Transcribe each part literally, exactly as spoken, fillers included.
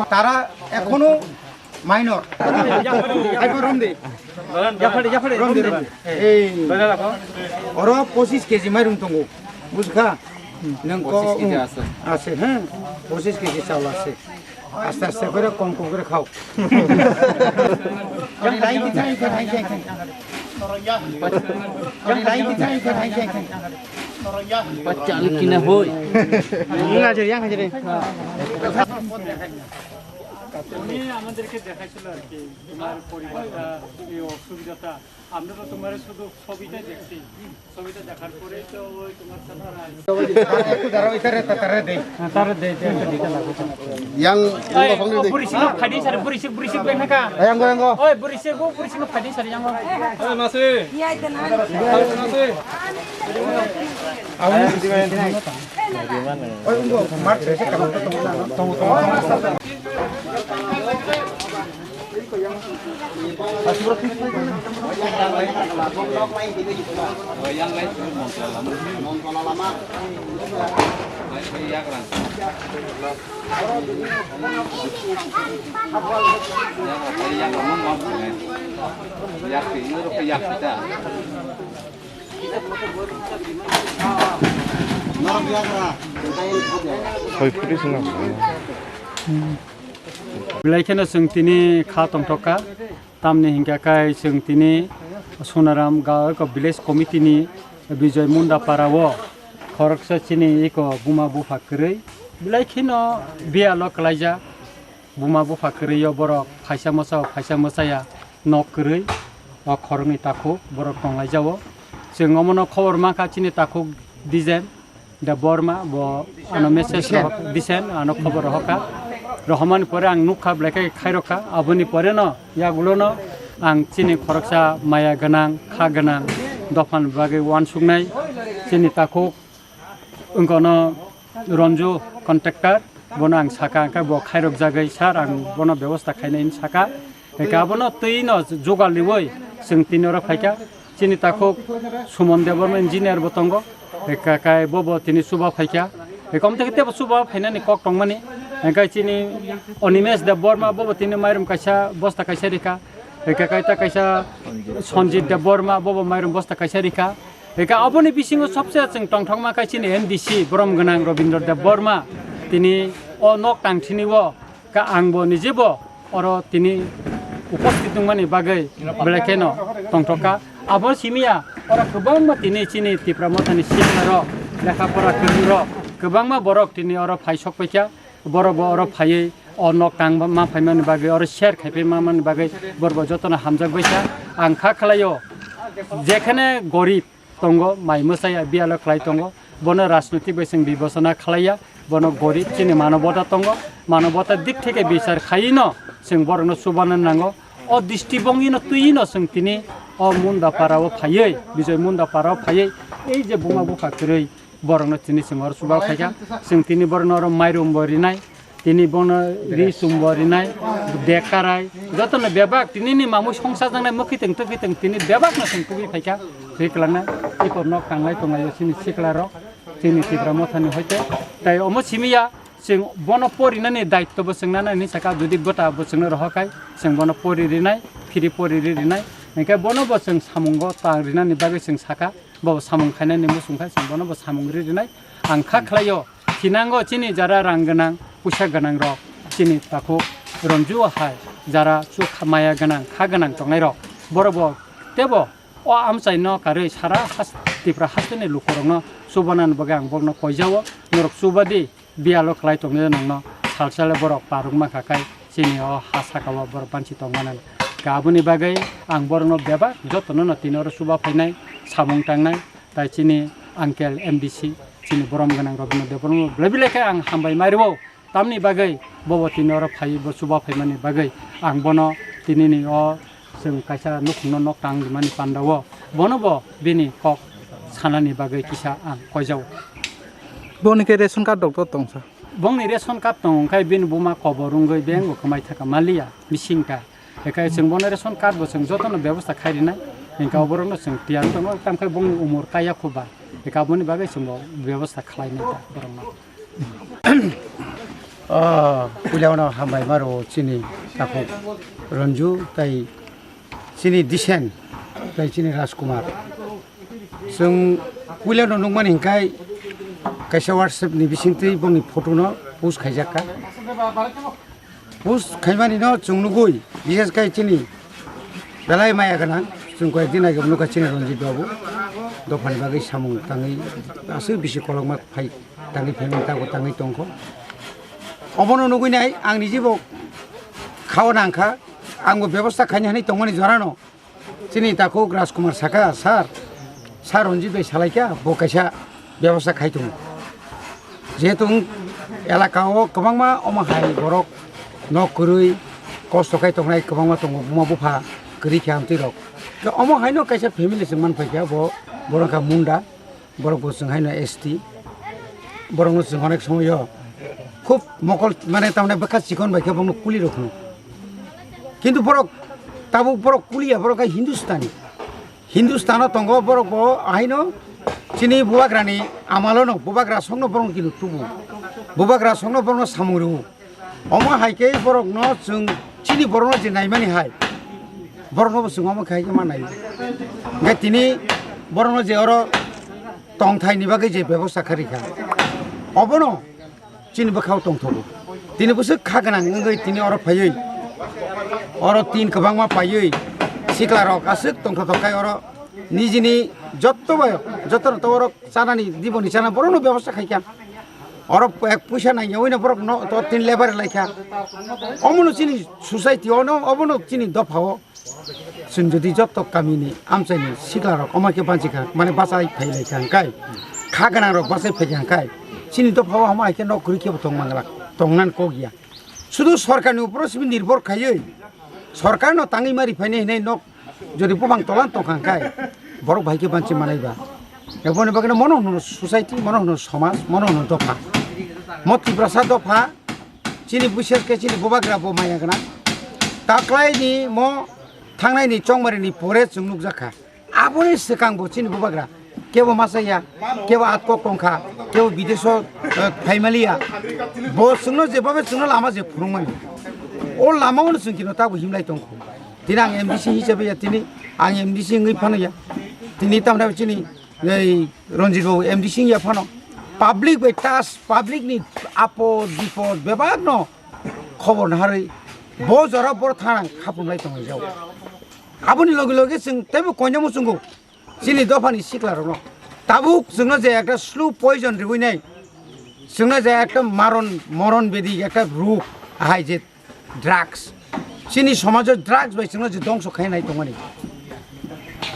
Tara ekhono minor. Hai ko romdi. Romdi, romdi. Ei. Oro pochis kg mairung tongo. Bujkha? Nang ko, pochis kg ase. Ase, ha? Pochis kg chawla ase. Aste aste kore kom kom kore khao. উনি আমাদেরকে দেখাইছিল আর কি, তোমার পরিবারটা, এই অসুবিধাটা। আমরা তো তোমার শুধু ছবিটা দেখছি, ছবিটা দেখার পরেই তো ওই তোমার সাথে আর একটু দাঁড়াও, ইতারে, তাতারে দেই। হ্যাঁ, তারে দেই, দেই, দেই, দেই, দেই। Yang, yang kosong ini. Burisik no phaidi sari, burisik, burisik beng haka. Yang go, yang go. Oi, burisik go, burisik no phaidi sari, yang go. Oi, masi. Iya, itu nah. Oi, masi. Oi, enggak, mat, tongo, tongo, tongo. Soi phuti swnam. Belai kheno chwng tini kha tongthok kha, tamni hinkha khe chwng tini Sonaram ga eko village committee ni Bijoy Munda para o khoroksa chini eko buma bupha kwrwi belai kheno biyalo kwlaijak. Buma bupha kwrwi o borok phaisa mwsa o phaisa mwsaya nok kwrwi o khoroknwi takhuk borok tonglaijao. Chwng omono khobor mankha chini takhuk Dijen Debbarma bo ano message rohor, Dijen ano khobor rohorkha. Rohormani pore ang nukha belai khe khairokha. Aboni pore no yagulo no ang chini khoroksa maya gwnang kha gwnang dophani bagwi uansuknai chini takhuk wngkha no Ranju contractor, bono ang saka, hwnkhe bo khairok jagwi, "Sir, ang bono bebosta khainai," hinwi saka. Hwnkhe abono twi no jugal riwi chwng tini oro phaikha. Chini takhuk Suman Debbarma engineer bo tongo, hwnkhe kai bo bo tini chuba phaikha. Hwnkhe omo tei tebo chuba phainani kok tongmani. Hwnkhe chini Animesh Debbarma bo bo tini mairum kaisa bosta kaisa rikha. Hwnkhe kai ta kaisa Sanjit Debbarma bo bo mairum bosta kaisa rikha. Eka aboni bisingo sobse chwng tongthokma khe chini M D C borom gwnang Robindra Debbarma tini o nok tangthini o ka ang bo nije bo oro tini uposthit wngmani bagwi belai kheno tongthokha. Abo simiya oro kwbangma tini chini Tipra Mothani sikla rok, lekha pora kwrwng rok, kwbangma borok tini oro phai sok paikha. Borok bo oro phaiwi o nok tang ma phaimani bagwi, oro share khai paimani bagwi borok bo jotono hamjak baikha. Ang kha khlaio, jekhane gorib tongo, mai mwsaya biyalo khlai tongo, bono rajnoitik bai chwng bibechona khlaiya, bono gorib chini manobota tongo, manobota dik theke bichar khaiwi no chwng borokno chubana nango. O distibongino twino chwng tini o Munda para o phaiwi, Bijoy Munda para o phaiwi, ei je buma bupha kwrwi borokno tini chwng oro chuba phaikha, chwng tini borokno oro mairum bo rinai, tini bono ri chum bo rinai, bag karai, jotono bebak tini ni mamwi songsa jaknai mwkhwtwng twkhwtwng tini bebakno chwng tubui phaikha, twi kwlangna eko nok tanglai tonglaio chini sikla rok, chini Tipra Mothani hoite, tai omo simiya chwng bono porinani daitto bo chwng nana hinwi saka, jodi gota bo chwngno rohor khai chwng bono pori rinai, phiri pori ri rinai, hinkhe bono bo chwng samungo ta rinani bagwi chwng saka. Bo samung khainani muchung khai chwng bono bo samung ri rinai. Ang kha khlaio, thinango chini jara rang gwnang, puisa gwnang rok, chini takhuk Ranju hai jara chuk maya gwnang, kha gwnang tongnai rok, borok bo tebo o amchai no karwi sara has-, Tipra hasteni lukurokno chubanani bagwi ang borokno koijao, norok chubadi. Biyalo khlai tongnai nongno salsale borok paruk mankha khai chini o ha saka o borok banchi tongmani. Ka aboni bagwi ang borokno bebak jotono no tini oro chuba phainai, samung tangnai, tai chini uncle M D C chini borom gwnang Robindra Debbarma belai belai khe ang hambai mai rwo. Tamni bagwi bobo tini oro phaiwi bo chuba phaimani bagwi ang bono tinini o Chwng kaisa nukhungno nok tang rimani pandao bono bo bini kok sanani bagwi kisa ang koijao. Boni khe ration card rok to tongsa. Bongni ration card tong khai bini buma kobor wngwi bank bo kwmai thaka maliya missing ka. Ekai chwng bono ration card bo chwng jotono bebosta khai rinai. Hinkhe oborokno chwng tiyar wng tongno, tamkhe bongni umor kaya khuba. Hinkhe aboni bagwi chwngbo bebosta khlainai ta borokno. O, puilano hambai maro chini takhuk Ranju tai chini Disen tai chini Rajkumar. Chwng puilano nukmani hinkhe kaisa WhatsApp ni bisingtwi bongni photo no post khaijakka. Post khaimani no chwng nugui, bishesh khai chini belai maya gwnang, chwng koyek din age nukha chini Ranjit babu, dophani bagwi samung tangwi aswk bisi kolokma phai tangwi phaimani tago tangwi tongkho. Obono nugui nai ang nijibo khao nangkha, angbo bebosta khaina hinwi tongmani jorano. Chini takhuk Rajkumar saka, "Sir, Sir Ranjit bai salaikha, bo kaisa bebosta khai tongo." Jehetu elaka o kwbangma omo hai borok nok kwrwi kosto khai tongnai kwbangma tongo, buma bupha kwrwi khe amtwi rok. Omo haino kaisa family se man phaikha bo, borok kha Munda. Borok bo chwng haino S T, borokno chwng onek somoyo khub mokol, mane, tamni bwkha chikon bai khe bongno kuli rw khno. Kintu borok tabuk borok kuliya, borok hai Hindustani. Hindustano tongo, borok bo haino chini bubagrani amalono, bubagra songno borokno kinu tubu. Bubagra songno borokno samung rw. Omo hai khe borokno chwng chini borokno je naimani hai, borokno bo chwng omo khe hai khe ma nai. Hingkhe tini borokno je oro tongthaini bagwi je bebosta kharwi kha, obono chini bwkhao tongthogo. Tini bwswk kha gwnang wngwi tini oro phaiwi, oro tin kwbangma paiwi siklarok aswk tongthotok khai oro nijini jotto bai, jotto to oro chanani, diboni chana borokno bebosta khai kha. Oro ek puisa nangyawi no borok no to tin lebar lai kha. Omono chini society ono, obono chini dopha o. Chwng jodi jotto kamini amchaini sikla rok omo khe banchi kha, mane bachai phai lai kha hwnkhe, kha gwnang rok bachai phai kha hwnkhe, chini dopha o omo hai khe nok kwrwi khe bo tong mangla, tongnan kok ya. Sudu sorkarni uporo simi nirbhor khaiwi, sorkarno tangwi mari phainai hinwi nok jodi buphang tolan tongkha hwnkhe, borok bahai khe banchi manai ba. Eboni bagwino mono hwno society, mono hwno somaj, mono hwno dopha. Mo Tiprasa dopha, chini bishesh khe chini bubagra bo maya gwnang. Taklaini mo thangnaini chongmarini pore chwng nukjakha. Aboni swkang bo chini bubagra kebo masa ya, kebo atkok tongkha, kebo bideso, eh, phaimaliya. Bo chwngno je babe chwngno lama je phunukmani. O lama ono chwng kino tabo himlai tongkho. Tini ang M D C hisabe ya, tini ang M D C wngwi phano ya. Tini tamni chini ei Ranjit babu M D C wngya phano. Public bai tas, public ni apod bipod bebak no khobor naharwi bo jora bor thang khapung lai tongwi jao. Aboni loge loge chwng teibo koina muchungo chini dophani sikla rokno. Tabuk chwngno je ekta slow poison riwi nai, chwngno je ekta maron, moron bedi ekta ruk ahai je drugs. Chini somajo drugs bai chwngno je dongso khainai tongmani.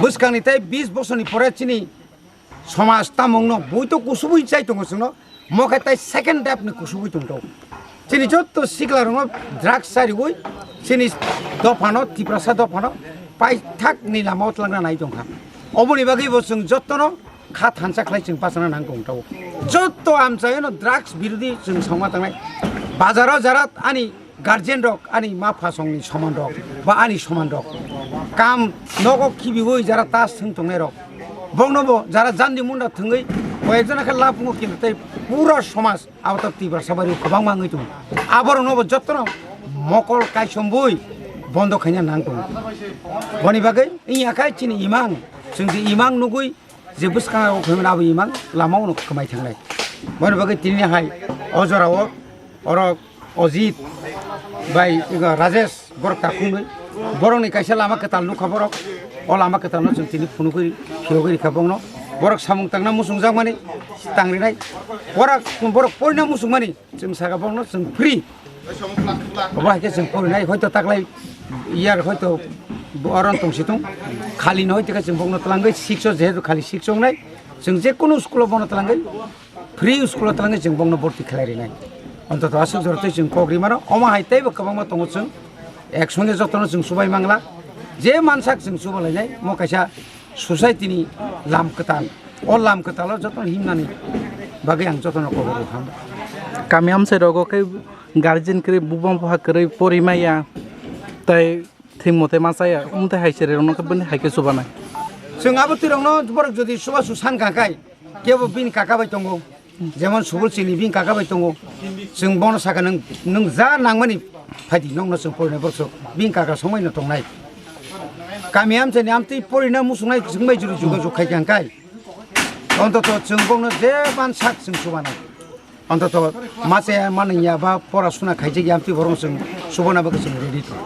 Bwskangni tei bis bosorni pore chini somaj tamungno bui to kusubui chai tongo chwngno, mokhe tai second dap ni kusubui tongto. Chini jotto sikla rokno drugs chariwi chini dophano, Tiprasa dophano paithak ni lama o twlangna nai tongkha. Oboni bagwi bo chwng jottono kha thansa khlai chwng bachana nang tongtao. Jotto amchaino drugs birodi chwng songma tangnai. Bazaro jara ani guardian rok, ani ma phasongni soman rok ba ani soman rok, kam nogo khibiwi jara tas thwng tongnai rok, bongno bo jara jandi munda thwngwi koyekjona khe lapungo kintu tei pura somaj abo to Tiprasa bari kwbangma wngwi tongo. Aborokno bo jotono mokol kaisombwi bondo khaina nang tongo. Boni bagwi wngya khai chini imang, chwng je imang nugwi je bwskango phaiman abo imang lama uno kwmai thangnai. Boni bagwi tini hai o jorao oro Ojit bai ego Rajesh borok takhungwi borokni kaisa lama kwtal nukha borok. O lama kwtalno chwng tini phunugwi phiyogwi rikha bongno. Borok samung tangna muchungjakmani tangrinai. Borok, borok porina muchungmani chwng saka bongno chwng free. Obo hai khe chwng porinai hoito taklai iyar hoito oron tongsi tong. Khalino hoito khe chwng bongno twlangwi sikso jehetu khali sikso wngnai. Chwng je kunu school-o bono twlangwi free school-o twlangwi chwng bongno borti khlai rinai. Ontoto aswk jora twi chwng kok ri mano. Omo hai teibo kwbangma tongo chwng. Ek songe jotono chwng chubai mangla. Je mansak chwng chuba lainai mo kaisa society-ni lam kwtal. O lam kwtalo jotono himnani bagwi ang jotono kok rw ham. Kami amchai rogo khe guardian kwrwi buma bupha kwrwi pori maya tei thwngmo tei ma chaya, omo tei hai chererokno khe bini hai khe chubanai. Chwng abo twirokno borok jodi subasu san kha khai, kebo bini kaka bai tongo, jemon Subol Chini bini kaka bai tongo, chwng bono saka, "Nwng, nwng ja nangmani phaidi, nokno chwng porinai borok sok," bini kaka songmaino tongnai. Kami amchaini amtwi porina muchungnai chwng bai juru jogajog khai kha khai, ontoto chwng bokno je ban sak chwng subanai. Ontoto mase manwngya ba pora suna khaijak ya amtwi borok chwng subana bagwi chwng ready tongo.